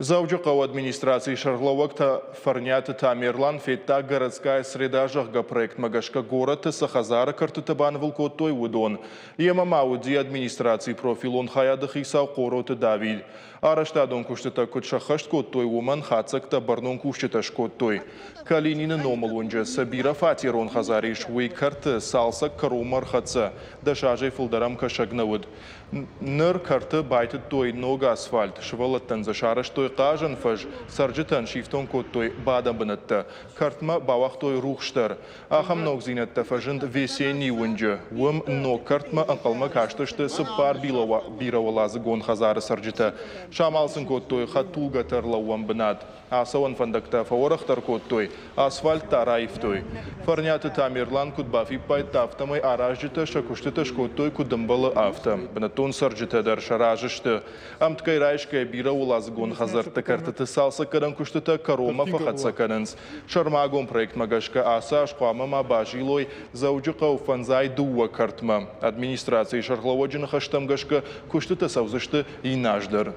Дзӕуджыхъӕуы администрацийы сӕргълӕууӕг Фӕрниаты Тамерлан федта Городская среда, зӕгъгӕ, проектмӕ гӕсгӕ горӕты цы хӕдзары кӕртытӕ банывыл кодтой, уыдон. Йемӕ ма уыди администрацийы профилон хайады хицау Хъороты Давид. Арӕзтадон куыстытӕ куыд сӕххӕст кодтой, уымӕн хатдзӕгтӕ бӕрнон кусджытӕ скодтой. Калинины номыл уынджы цы бирӕфатерон хӕдзар ис, уый кӕрты цалцӕг кӕронмӕ ӕрхӕццӕ. 10 азӕй фылдӕр ӕм кӕсӕг нӕ уыд. Ныр кӕрты байтыдтой ног асфальт, сывӕллӕттӕн дзы сарӕзтой хъазӕн фӕз, цӕрджытӕн сифтонг кодтой бадӕн бынӕттӕ. Кӕртмӕ бауагътой рухс дӕр. Ахӕм ногдзинӕдтӕ фӕзынд Весеннийы уынджы. Уым ног кӕртмӕ ӕнхъӕлмӕ кастысты цыппар бирӕуӕладзыгон хӕдзары цӕрджытӕ. Самал сын кодтой хӕдтулгӕты ӕрлӕууӕн бынат. Ацӕуӕн фӕндӕгтӕ фӕуӕрӕхдӕр кодтой, асфальт та раивтой. Фӕрниаты Тамерлан куыд бафиппайдта, афтӕмӕй аразджытӕ сӕ куыстытӕ скодтой куыд ӕмбӕлы, афтӕ. Бынӕттон цӕрджытӕ дӕр сӕ разы сты. Ӕмткӕй райсгӕ бирӕуӕладзыгон хӕдзӕртты кӕртыты цалцӕггӕнӕн куыстытӕ кӕронмӕ фӕхӕццӕ кӕнынц. Сӕрмагонд проектмӕ гӕсгӕ ацы аз хъуамӕ ма базилой Дзӕуджыхъӕуы 52 кӕртмӕ. Администрацийы сӕргълӕууӕджы ныхӕстӕм гӕсгӕ куыстытӕ цӕудзысты иннӕ аз дӕр.